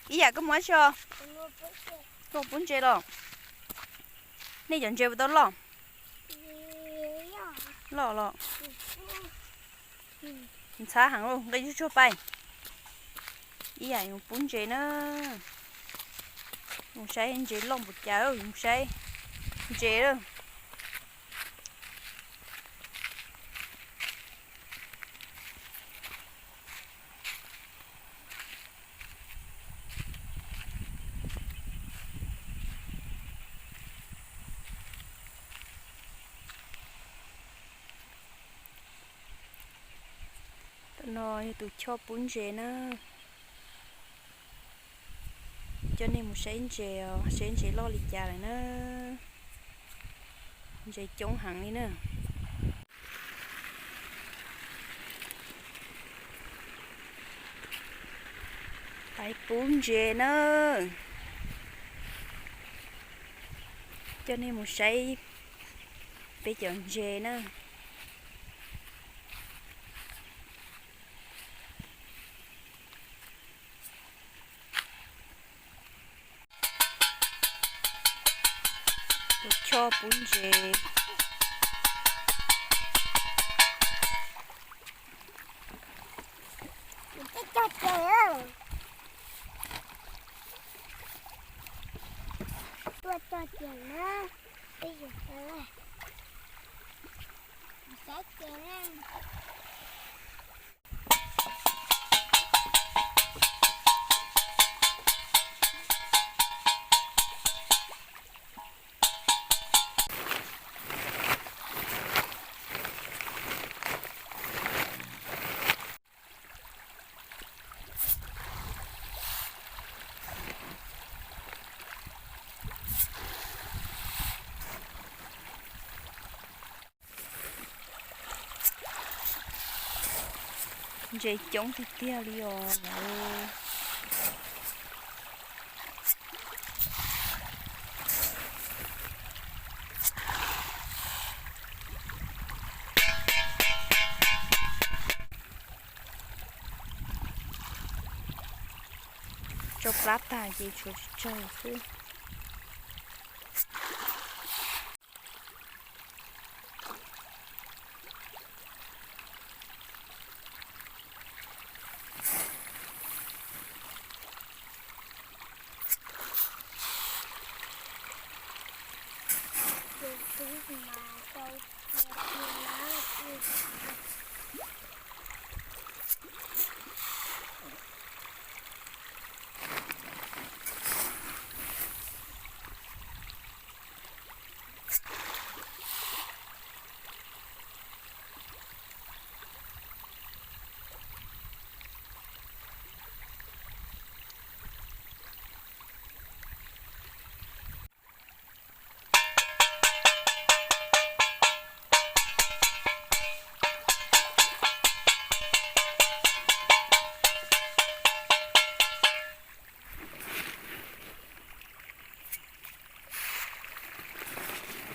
Ib yam koj mus dab tsi os? Koj pub ntses los? Nej cov ntses puas tau loj? Loj los. Ntxhab heev lauj, nqe tsuag tsuag pais. Ib yam yus pub ntses na. Mus saib ntses loj npaum cas, mus saib ntses lawm. Tam no yog tus choj pub ntses na. Coj nej mus saib ntses os, saib ntses loj li cas lawm na. Ntses coob heev li na. Pais pub ntses na. Coj nej mus saib peb cov ntses na. Tus choj pub ntses. Cog ces, tuaj cog ces na, peb yuav saib ces na. Ntses coob tiag tiag li os. Tso plab tag ces tshuav tsawg xwb.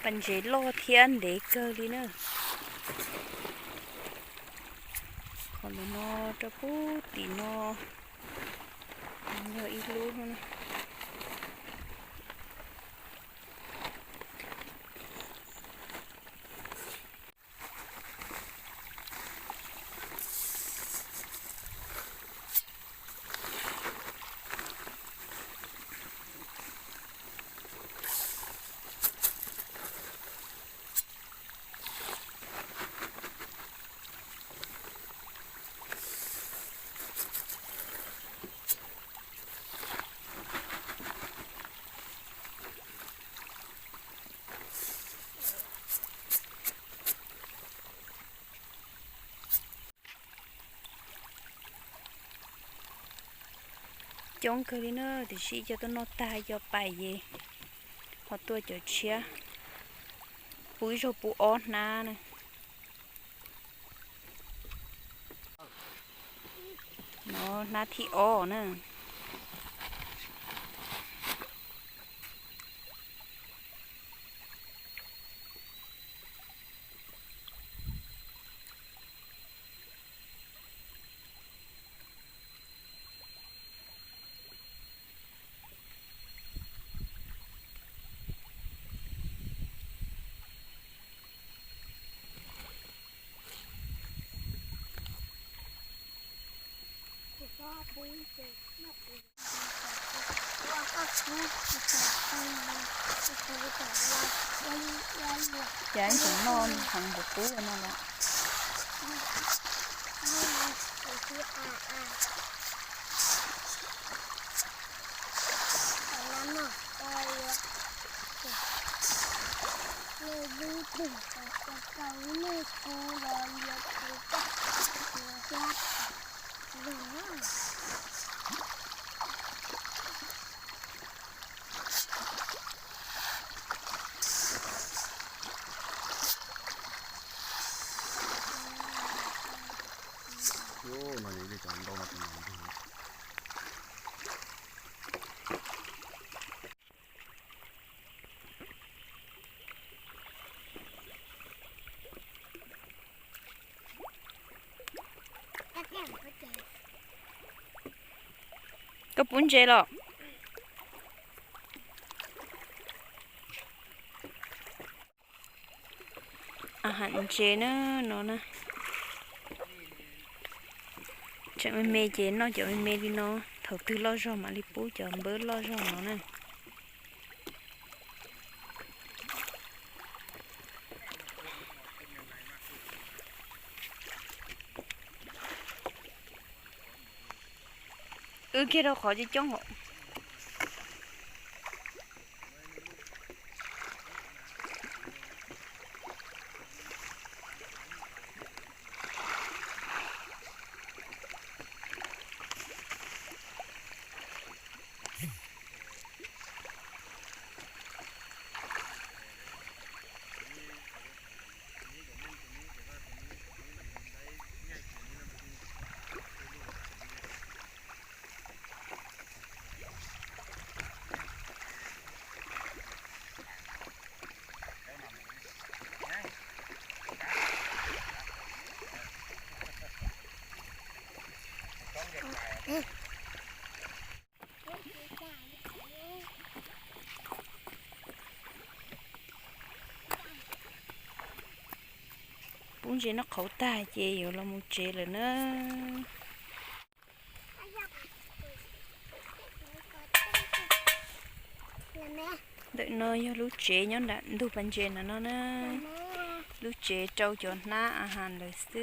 Pas ntses loj thiab ntev kawg li na. Qhov ntawm no rau pub tim no yog ib lub no. Coob kawg li na, tiam sis cov tuaj noj tag cov pais ces ho tuaj cov tshiab, pub ib zaug pub ob hnab na. No hnab thib ob na. Cas ib tsoom noj heev npaum qub no los. Koj pub ntses los? Aham, ntses na no na. Tseem me me ces noj cov me me li no, thaum twg loj zog mam li pub cov npawb loj zog no na. Wb kiag rau qhov coob coob os. Pub ntses noj qhauv tag ces yuav los mus tsev lawm na. Ntawm no yog lub tsev nyob nram ntug pas ntses ntawm no na. Lub tsev rau cov hnab ahas lawm xwb.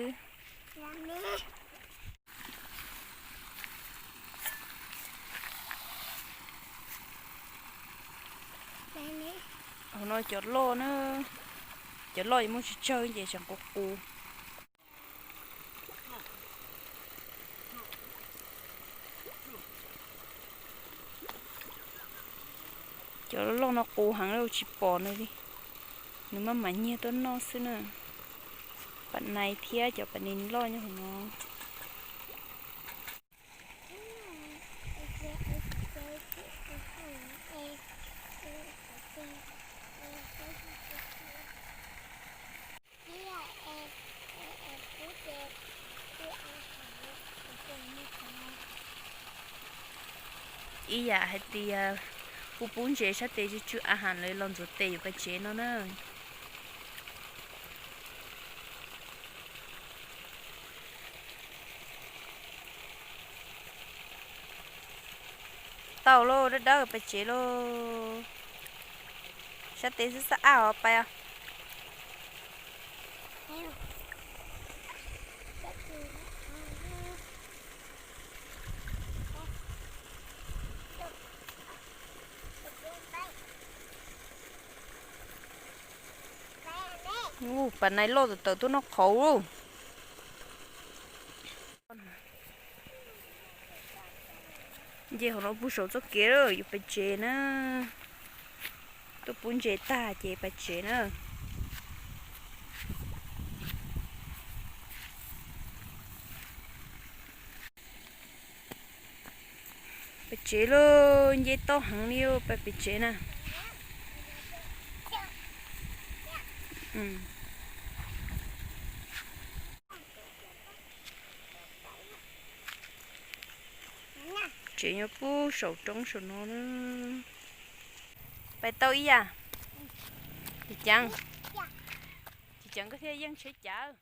Hauv no cov loj na, cov loj yuav muaj tsis tsawg ces tseem qus qus. Cov loj no qus heev li tsis pom nws li. Nws maj mam nyiag tuaj noj xwb na. Pam nais thiab cov pam nais loj nyob hauv no. Ib yam hais tias kuv pub ntses sab tes tsw tsw ahas lawv los ntxuav tes yuav pais tsev no na. Tau lauj, dawb dawb pais tsev lauj. Sab tes xwb xab ab os, pais os. Ub, pam nais loj tawm tawm tuaj noj qhauv lauj. Nce hauv no pug saum txoj kev lawm, yuav pais tsev na. Tuaj pub ntses tag ces pais tsev na. Pais tsev lauj, nce toj heev li, pais pem tsev na. Tsev nyob pub saum roob saum no na. Pais tau ib yam. Tsis ceev, tsis ceev koj thiaj yeej tsheb cav.